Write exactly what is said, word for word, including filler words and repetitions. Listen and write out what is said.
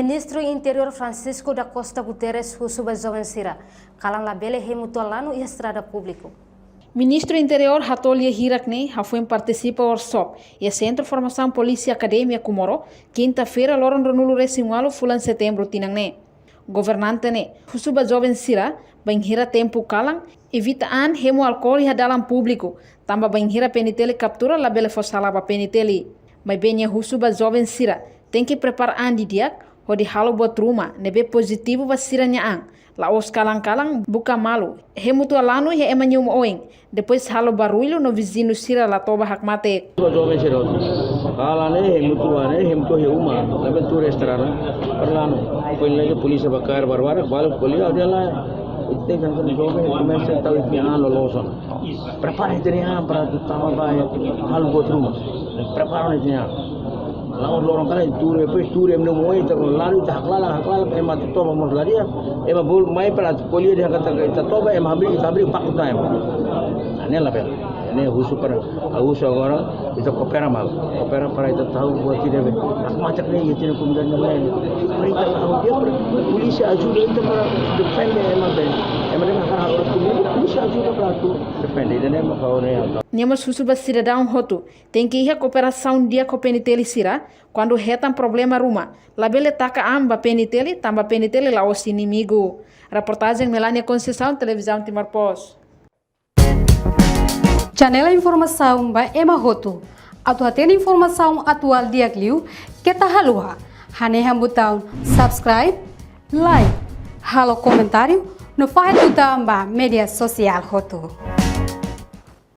Ministru Interiór Francisco da Costa Guterres husu ba joven sira kalan labele hemu to'o lanu iha estrada públiku. Ministru Interiór hato'o lia hirak ne'e hafoin partisipa workshop iha Sentru Formasaun Polísia Akademia Comoro, kinta-feira loron ruanulu-resin-ualu fulan Setembru tinan ne'e. Governante ne'e husu ba joven sira, bainhira tempu kalan, evita an hemu álkol iha dalan públiku, tanba bainhira PNTL kaptura labele fó sala ba PNTL. Maibé nia husu ba joven sira, tenke prepara an didi'ak hodi halo buat ruma ne'ebé pozitivu ba sira-nia an, la'ós kalan-kalan buka malu, hemu to'o lanu iha ema nia uma oin, depois halo barullu no viziñu sira la toba hakmatek. Joven sira, kalan ne'e hemu to'o, ne'e hemu to'o iha uma, labele tuur estrada, para lanu. Foin lagi polísia ba kaer barbarak, balik ko'alia, dia la. Ita kan kan joven, komesa tau ita-nia an loloos ona. Prepara ita-nia an para atu tama ba halo buat ruma. Prepara ita-nia an. La'ós loron kalan tuur, depois tuur ema nia uma oin, ita lanu, ita haklalan, haklalan, ema atu toba mós la di'ak, ema bolu mai para atu ko'alia dehan katak ita toba, ema hamriik, ita hamriik, baku tan ema. Ne'e labele. Ne'e husu para, ha'u husu agora, ita koopera malu. Koopera para ita tau buat ida be. Hakmatek ne'e, ita-nia komunidade ne'e. Para ita halo di'ak, para polísia ajuda ita para defende ema be. Ema ne'e hakarak atu, polísia ajuda para atu defende. Ida-ne'e mak ha'u ne'e. Nia mós husu ba sidadaun hotu, tenke iha kooperasaun di'ak ho PNTL sira, kuandu hetan problema ruma, labele taka an ba PNTL, tanba PNTL la'ós inimigu. Reportajen Melania Conceição, Televizaun Timor Post. Janela informasaun ba ema hotu. Atu hatene informasaun atuál di'ak liu, keta haluha hanehan butaun subscribe, like, halo komentáriu, no fahe tutan ba média sosiál hotu.